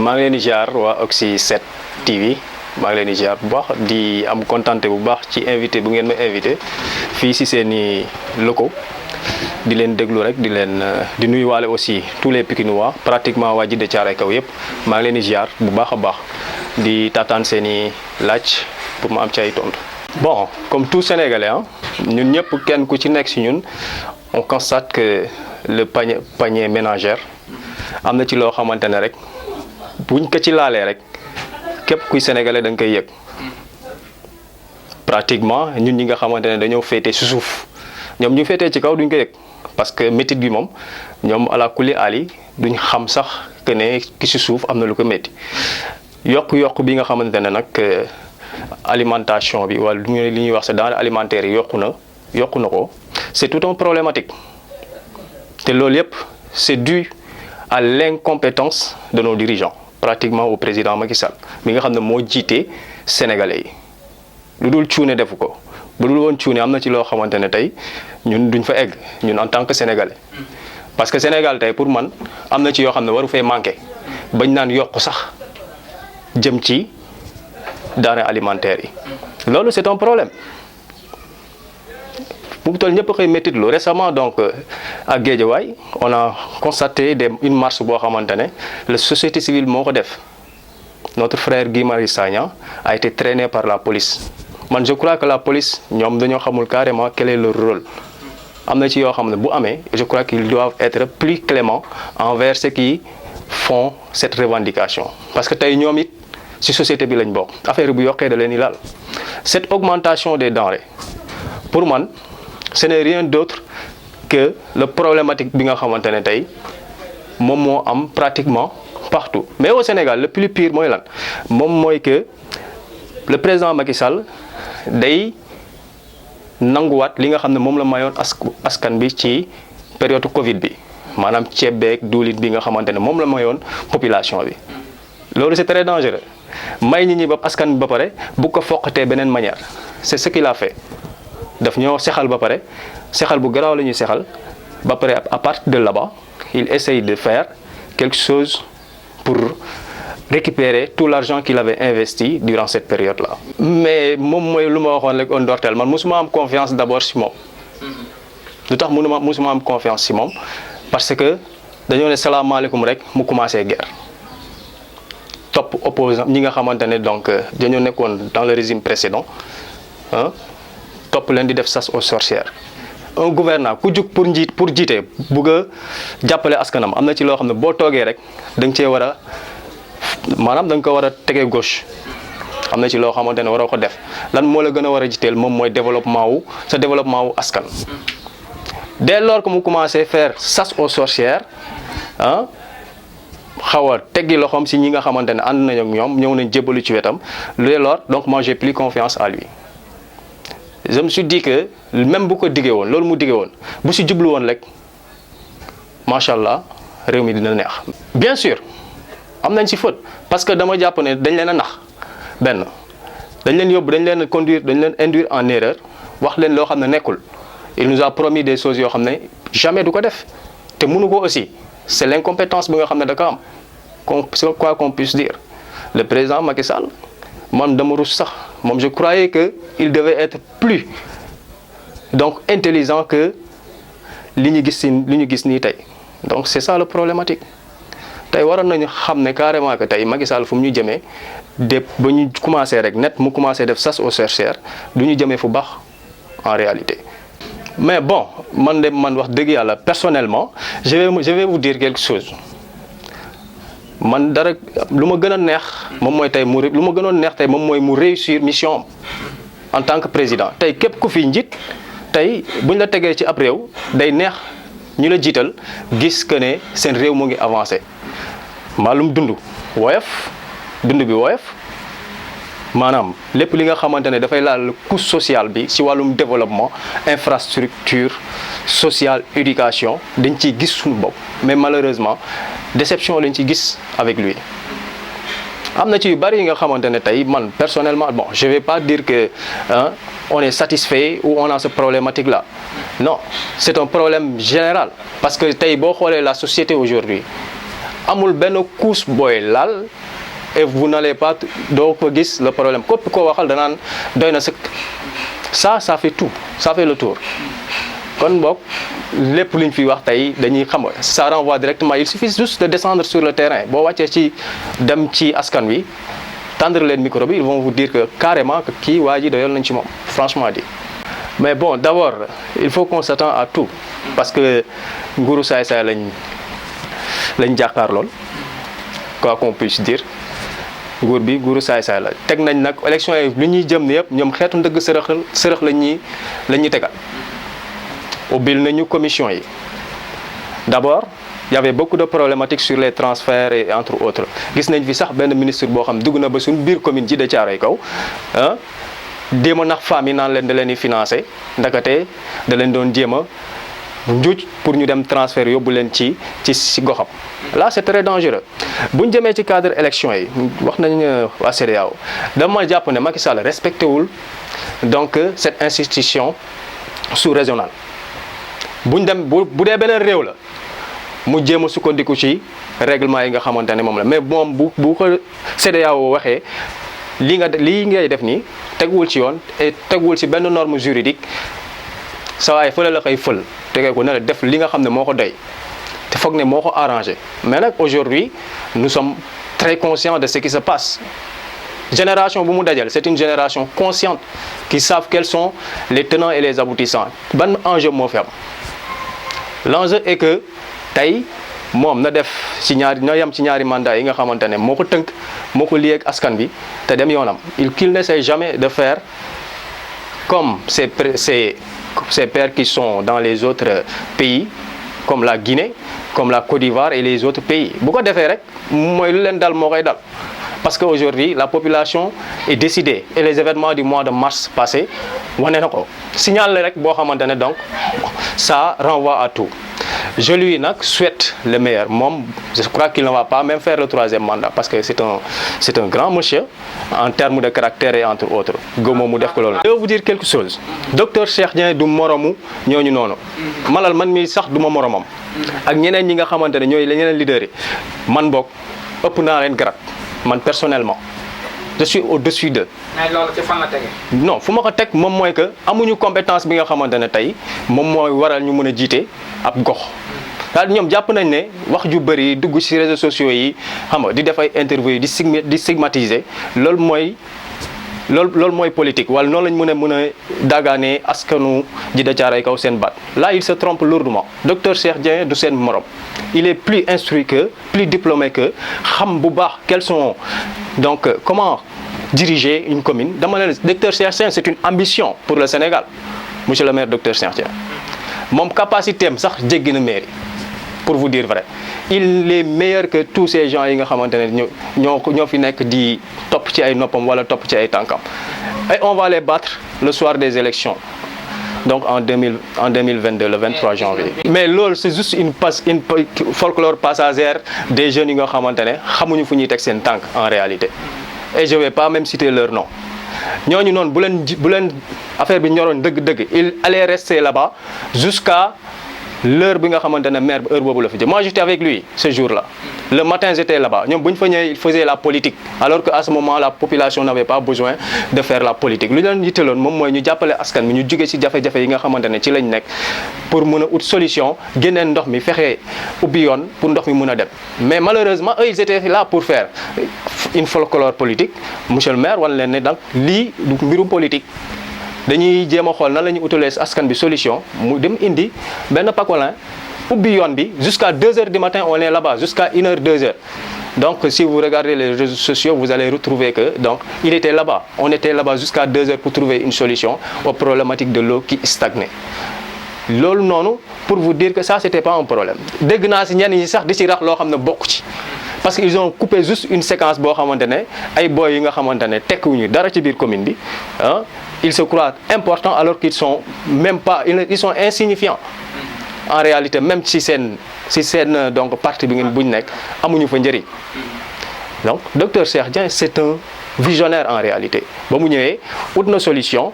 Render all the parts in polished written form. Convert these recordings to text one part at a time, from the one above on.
maa ngi leen di ziar waa Oxy 7 TV maa ngi leen di ziar bu baax di am contenté bu baax ci invité bu ngeen ma invité fii si seeni locaux di leen déglu rek di nuyuwaale aussi tous les Pikinois pratiquement waa Djiddah Thiaroye Kaw yëpp maa ngi leen di ziar bu baax a baax di taataan seeni laaj pour ma am ci ay tontu. Bon, comme tout Sénégalais ñun ñëpp kenn ku ci nekk si ñun on constate que le panier ménagère am na ci loo xamante ne rek buñ ko ci laalee rek képp kuy sénégalais da nga koy yëg pratiquement ñun ñi nga xamante ne dañoo féetee si suuf ñoom ñu féetee ci kaw duñ ko yëg parce que métit bi moom ñoom ala kulli ali duñ xam sax que ne ki si suuf am na lu ko métti yokk bi nga xamante ne nag alimentation bi wala li ñuy wax sa denrée alimentaire yi yokku na ko c'est tout un problématique te loolu yëpp c'est dû à l'incompétence de nos dirigeants pratiquement au président Macky Sall mi nga xam ne moo jiite sénégalais yi lu dul cuune defu ko bu dul woon cuune am na ci loo xamante ne tey ñun duñ fa egg ñun en tant que sénégalais parce que Sénégal tey pour man am na ci yoo xam ne waru fee manqué bañ naan yokk sax jëm ci denrées alimentaires yi loolu c'est un problème bu toll ñëpp xëy métti lu récemment donc à Guédiawaye on a constaté une marche boo xamante ne la société civile moo ko def notre frère Guy Marius Sagna a été traîné par la police man je crois que la police ñoom dañoo xamul carrément quel est leur rôle am na ci yoo xam ne bu amee je crois qu'ils doivent être plus cléments envers ceux qui font cette revendication parce que tey ñoom it ci société bi lañ bokk affaire bu yokkee da leen di laal cette augmentation des denrées pour man ce n'est rien d'autre que le problématique bi nga xamante ne tey moom moo am pratiquement partout mais au Sénégal le plus pire mooy lan moom mooy que le président Macky Sall day nanguwaat li nga xam ne moom la mayoon askan bi ci période Covid bi maanaam ceeb beeg diwlin bi nga xamante ne moom la mayoon population bi loolu c'est très dangereux may nit ñi ba askan bi ba pare bu ko foqatee beneen manière c'est ce qu'il a fait daf ñoo sexal ba pare sexal bu garaaw la ñuy sexal ba pare à partir de là-bas il essaye de faire quelque chose pour récupérer tout l'argent qu'il avait investi durant cette période-là. mais moom mooy lu ma waxoon rek on dortel man mosuma am confiance d'abord si moom lu tax mosuma am confiance si moom parce que dañoo ne salaamaaleykum rek mu commencé guerre topp opposant ñi nga xamante ne donc dañoo nekkoon dans le régime précédent topp leen di def chasse aux sorcières un gouvernant ku jug pour jiite bugg a jàppale askanam am na ci loo xam ne boo toogee rek da nga cee war a maanaam da nga ko war a tegee gauche am na ci loo xamante ne waroo ko def lan moo la gën a war a jiiteel moom mooy développement wu askan. dès lors que mu commencé faire chasse aux sorcières xaw a teggi loxoom si ñi nga xamante ne ànd nañ ak ñoom ñëw nañ jébbalu ci wetam dès lors donc moi j'ai plus confiance à lui. je me suis dit que même bu ko diggee woon loolu mu diggee woon bu si jublu woon rek macha allah réew mi dina neex. bien sûr am nañ si faute parce que dama jàpp ne dañ leen a nax benn dañ leen yóbbu dañ leen a conduire dañ leen induire en erreur wax leen loo xam ne nekkul il nous a promis des choses yoo xam ne jamais du ko def te mënu ko aussi c'est l'incompétence bi nga xam ne da ko am quoi qu'on puisse dire le président Macky Sall man dama rus sax moom je croyais que il devait être plus donc intelligent que li ñu gis nii tey donc c'est ça le problématique tey waroon nañu xam ne carrément que tey Macky Sall fu mu ñu jëmee de ba ñu commencé rek net mu commencé def chasse aux sorcières du ñu jëmee fu baax en réalité. mais bon man wax dëgg yàlla personnellement je vais vous dire quelque chose. man dara lu ma gën a neex moom mooy tey lu ma gënoon neex tey moom mooy mu réussir mission en tant que président tey képp ku fi njiit tey buñ la tegee ci ab réew day neex ñu la jiital gis que ne seen réew mu ngi avancé maalum dund bi woyof maanaam lépp li nga xamante ne dafay laal couche sociale bi ci wàllum développement infrastructure sociale éducation dañ ciy gis suñu bopp mais malheureusement déception lañ ci gis avec lui am na ci yu bari yi nga xamante ne tey man personnellement bon je vais pas dire que on est satisfait ou on a ce problématique là non c'est un problème général parce que tey boo xoolee la société aujourd'hui amul benn couche booy laal et vous n'allez pas doo ko gis le problème képp koo waxal danaan doy na sëkk. Ça fait tout, ça fait le tour. Kon boog lépp lu ñu fi wax tey dañuy xam ça renvoie directement, il suffit juste de descendre sur le terrain boo wàccee ci dem ci askan wi tendre leen micro bi, ils vont vous dire que carrément que kii waa ji doyal nañ ci moom, franchement dit. Mais bon, d'abord il faut qu'on s'attend à tout parce que nguuru saay-saay lañ jàkkaar lool, quoi qu'on puisse dire. nguur bi nguuru saay-saay la teg nañ nag élection yi lu ñuy jëm ni yëpp ñoom xeetu ndëgg sërëx la ñuy tegal ubbil nañu commission yi. D'abord il y avait beaucoup de problématiques sur les transferts et entre autres gis nañ fi sax benn ministre boo xam dugg na ba suñ biir commune ji de Thiaroye Kaw jéem a nax femmes yi naan leen da leen di financé ndakate da leen doon jéem a njuuj pour ñu dem transfert yóbbu leen ci goxam. Là c'est très dangereux bu ñu jëmee ci cadre élection yi wax nañ waa CEDEAO dama jàpp ne Macky Sall respecté wul donc cette institution sous-régionale bu ñu dem bu dee beneen réew la mu jéem a sukkandiku ci règlement yi nga xamante ne moom la mais moom bu ko CEDEAO waxee lii ngay def nii teguwul ci yoon et teguwul ci benn norme juridique sa waay fële la koy fël tegee ko ne la def li nga xam ne moo ko doy. te foog ne moo ko arrangé mais nag aujourd'hui nous sommes très conscients de ce qui se passe. Génération bu mu dajal c'est une génération consciente qui savent quels sont les tenants et les aboutissants. Ban enjeu moo fi am l'enjeu est que tey moom na def ci ñaari mandat yi nga xamante ne moo ko tënk moo ko lié ak askan bi te dem yoonam qu'il n'essaie jamais de faire comme ses pairs qui sont dans les autres pays comme la Guinée, comme la Côte d'Ivoire et les autres pays. Bu ko defee rek mooy lu leen dal moo koy dal parce qu'aujourd'hui la population est décidée et les événements du mois de mars passé wane na ko signal la rek boo xamante ne donc ça renvoie à tout. Je lui souhaite le meilleur. Moom, je crois qu'il ne va pas même faire le 3e mandat parce que c'est un grand monsieur en termes de caractère et entre autres. Je vais vous dire quelque chose. Docteur Cheikh Dieng du moromu ñooñu noonu. Malal man mi sax duma moromam. Ak ñeneen ñi nga xamante ne ñooy ñeneen leader yi man bokk ëpp naa leen grade man personnellement. Je suis au-dessus d'eux. Mais loolu ci fan la tege. Non fu ma ko teg moom mooy que amuñu compétence bi nga xamante ne tey moom mooy waral ñu mën a jiite ab gox. daal ñoom jàpp nañ ne wax ju bëri dugg ci réseaux sociaux yi xam nga di def ay interview di stigmatiser loolu mooy politique wala noonu lañ mën a daagaanee askanu Djiddah Thiaroye Kaw seen baat. Là il se trompe lourdement. Docteur Cheikh Dieng du seen morom. Il est plus instruit que plus diplômé que xam bu baax quels sont donc comment diriger une commune. Dama ne docteur Cheikh Dieng c'est une ambition pour le Sénégal monsieur le maire docteur Cheikh Dieng moom capacité am sax jéggi na mairie pour vous dire vrai il est meilleur que tous ces gens yi nga xamante ne ñoo fi nekk di topp ci ay noppam wala topp ci ay tànkam et on va les battre le soir des élections donc en 2022 le 23 janvier. Mais loolu c'est juste une folklore passagère des jeunes yi nga xamante ne xamuñu fu ñuy teg seen tànk en réalité et je vais pas même citer leur nom. ñooñu noonu bu leen affaire bi ñoroon dëgg-dëgg il allait rester là-bas jusqu'à l'heure bi nga xamante ne maire bi heure boobu la fi jëm. Moi j'étais avec lui ce jour-là le matin j'étais là-bas ñoom bu ñu fa ñëwee il faisait la politique alors que à ce moment la population n'avait pas besoin de faire la politique lu leen yitteloon moom mooy ñu jàppale askan bi ñu jóge ci jafe-jafe yi nga xamante ne ci lañ nekk pour mën a ut solution génneen ndox mi fexe ubbi yoon pour ndox mi mën a dem. Mais malheureusement eux ils étaient là pour faire une folklore politique monsieur le maire wan leen ne donc lii du mbirum politique. dañuy jéem a xool nan la ñuy utalee askan bi solution mu dem indi benn pacolin ubbi yoon bi jusqu'à 2h du matin on est là-bas jusqu'à 1h 2h donc si vous regardez les réseaux sociaux vous allez retrouver que donc il était là-bas on était là-bas jusqu'à 2h pour trouver une solution aux problématiques de l'eau qui stagnait loolu noonu pour vous dire que ça c'était pas un problème dégg naa si ñenn ñi sax di ci rax loo xam ne bokk ci parce qu'ils ont coupé juste une séquence boo xamante ne ay boy yi nga xamante ne tekkiwuñu dara ci biir commune bi ah ils se croient importants alors qu'ils sont même pas ils sont insignifiants en réalité même ci seen donc parti bi ngeen buñ nekk amuñu fa njëriñ donc docteur Cheikh Dieng c'est un visionnaire en réalité ba mu ñëwee ut na solution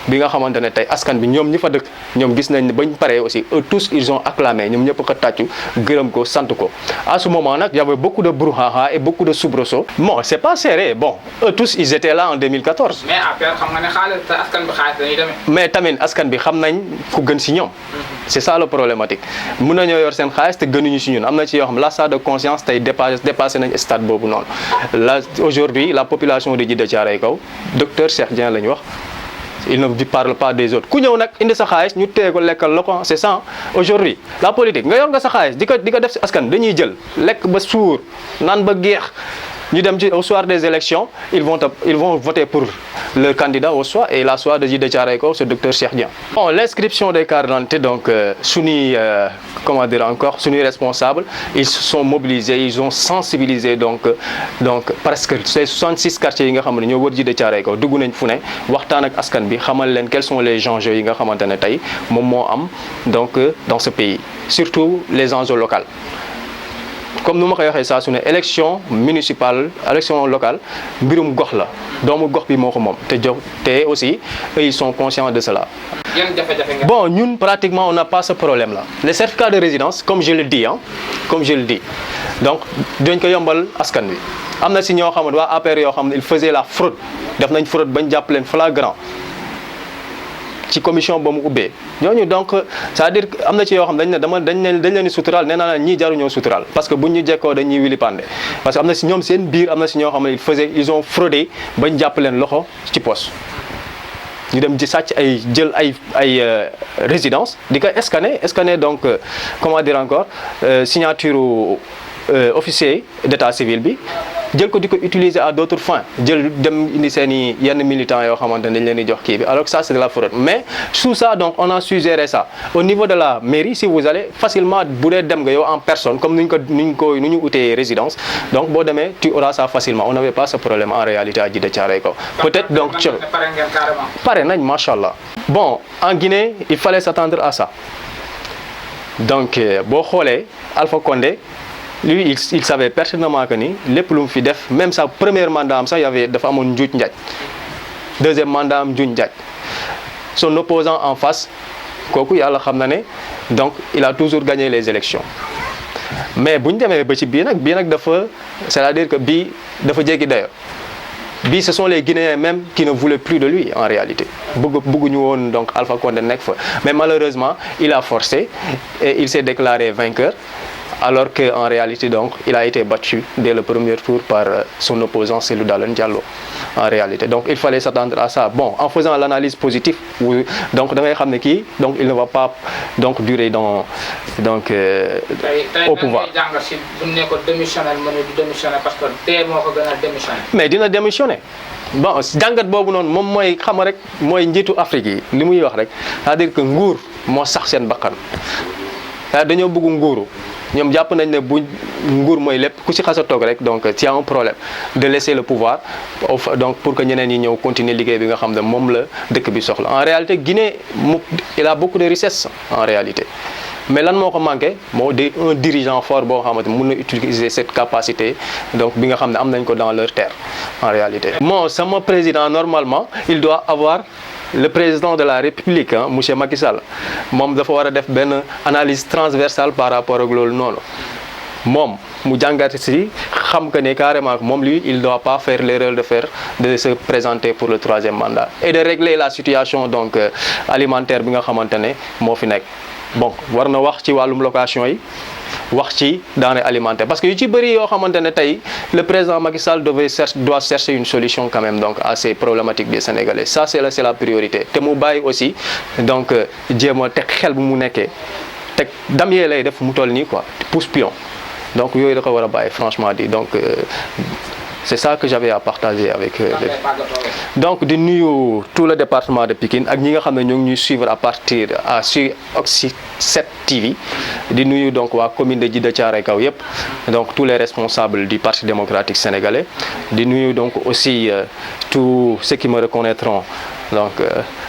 bi nga xamante ne tey askan bi ñoom ñi fa dëkk ñoom gis nañ ne bañ paree aussi eux tous ils ont acclamé ñoom ñëpp ko tàccu gërëm ko sant ko à ce moment nag y avait beaucoup de brouhaha et beaucoup de soubresauts. Bon c'est pas serré, bon eux tous ils étaient là en 2014. mais après xam nga ne xaalis te askan bi xaalis dañuy demee. mais tamit askan bi xam nañ ku gën si ñoom. c'est ça le problématique mun nañoo yor seen xaalis te gënuñu si ñun am na ci yoo xam l'achat de conscience tey dépassé nañ stade boobu noonu. Là aujourd'hui la population de Djiddah Thiaroye Kao docteur Cheikh Dieng la ñu wax. Il ne parle pas des autres ku ñëw nag indi sa xaalis ñu téye ko lekkal la ko c'est ça aujourd'hui la politique nga yor nga sa xaalis di ko def si askan dañuy jël lekk ba suur naan ba geex ñu dem ci au soir des élections ils vont voter pour leur candidat au soir et la soir de Djiddah Thiaroye Kao c'est docteur Cheikh Dieng. Bon l'inscription des cartes d'identité donc suñuy comment dire encore suñuy responsables ils se sont mobilisés ils ont sensibilisé donc presque ces 66 quartiers yi nga xam ne ñoo wër Djiddah Thiaroye Kao dugg nañ fu ne waxtaan ak askan bi xamal leen quels sont les enjeux yi nga xamante ne tey moom moo am donc dans ce pays surtout les enjeux locaux. Comme nous ma koy waxee saa su ne élection municipale élection locale mbirum gox la doomu gox bi moo ko moom te aussi eux ils sont conscients de cela. Bon ñun pratiquement on n'a pas ce problème là les certificats de résidence comme je le dis donc dañ ko yombal askan wi am na si ñoo xam ne waa APR yoo xam ne ils faisaient la fraude def nañ fraude bañ jàpp leen flagrant ci commission ba mu ubbee ñooñu donc c'est-à-dire am na ci yoo xam dañ leen di suturaal nee naa ñii jaruñoo suturaal parce que buñ ñu jekkoo dañuy wili pande parce que am na si ñoom seen biir am na si ñoo xam ne ils ont fraudé bañ jàpp leen loxo ci poste ñu dem ci sàcc jël ay résidence di ko scanner donc comment dire encore signature officier d'état civil bi jël ko di ko utiliser à d'autres fins jël dem indi seen i yenn militants yoo xamante ne dañ leen di jox kii bi alors que ça c'est de la fraude mais sous ça donc on a su gérer ça au niveau de la mairie si vous allez facilement bu dee dem nga yow en personne comme nu ñu utee résidence donc boo demee tu auras ça facilement on n'avait pas ce problème en réalité à Djiddah Thiaroye Kao peut-être donc pare nañ machallah. Bon en Guinée il fallait s'attendre à ça donc boo xoolee Alpha Condé lui il savait pertinemment que ni lépp lu mu fi def même sa premier mandat am sax dafa amoon njuuj njaaj deuxième mandat am njuuj njaaj son opposant en face kooku yàlla xam na ne donc il a toujours gagné les élections mais bu ñu demee ba ci bii nag dafa c'est-à-dire que bii dafa jéggi dayo bii ce sont les Guinéens même qui ne voulaient plus de lui en réalité bëgguñu woon donc Alpha Condé nekk fa mais malheureusement il a forcé et il s'est déclaré vainqueur alors qu'en réalité donc il a été battu dès le premier tour par son opposant Cellou Dalein Diallo en réalité donc il fallait s'attendre à ça bon en faisant l'analyse positive donc da ngay xam ne kii donc il ne va pas donc durer au pouvoir. Mais dina démissionner bon jàngat boobu noonu moom mooy xam rek mooy njiitu Afrique yi li muy wax rek c'est-à-dire que nguur moo sax seen bakkan dañoo bëgg nguuru ñoom jàpp nañ ne bu nguur mooy lépp ku ci xas a toog rek donc il y a un problème de laisser le pouvoir donc pour que ñeneen ñi ñëw continuer liggéey bi nga xam ne moom la dëkk bi soxla en réalité Guinée il a beaucoup de richesses en réalité mais lan moo ko manqué moo di un dirigeant fort boo xamante mun na utiliser cette capacité donc bi nga xam ne am nañ ko dans leur terre en réalité. Bon sama président normalement il doit avoir le président de la République monsieur Macky Sall moom dafa war a def benn analyse transversale par rapport ak loolu noonu moom mu jàngat si xam que ne carrément moom lui il doit pas faire l'erreur de se présenter pour le troisième mandat et de régler la situation donc alimentaire bi nga xamante ne moo fi nekk. Bon war na wax ci wàllum location yi wax ci denrées alimentaires parce que yu ci bëri yoo xamante ne tey le président Macky Sall doit chercher une solution quand même donc à ces problématiques des Sénégalais ça c'est la priorité te mu bàyyi aussi donc jéem a teg xel bu mu nekkee teg damier lay def mu toll nii quoi pousse pion donc yooyu da ko war a bàyyi franchement dit donc c'est ça que j'avais à partager avec donc di nuyu tout le département de Pikine ak ñi nga xam ne ñoo ngi ñuy suivre à partir sur Oxy 7 TV di nuyu donc waa commune de Djiddah Thiaroye Kao yëpp donc tous les responsables du Parti démocratique sénégalais di nuyu donc aussi tous ceux qui me reconnaîtront donc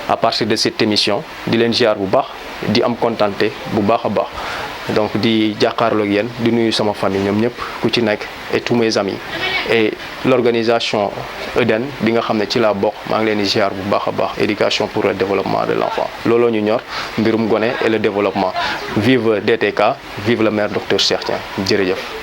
à partir de cette émission di leen ziar bu baax di am contenté bu baax a baax donc di jàkkaarloo ak yéen di nuyu sama famille ñoom ñëpp ku ci nekk et tous mes amis et l'organisation Eden bi nga xam ne ci laa bokk maa ngi leen di ziar bu baax a baax éducation pour le développement de l'enfant looloo ñu ñor mbirum gone et le développement vive DTK vive le maire docteur Cheikh Dieng jërëjëf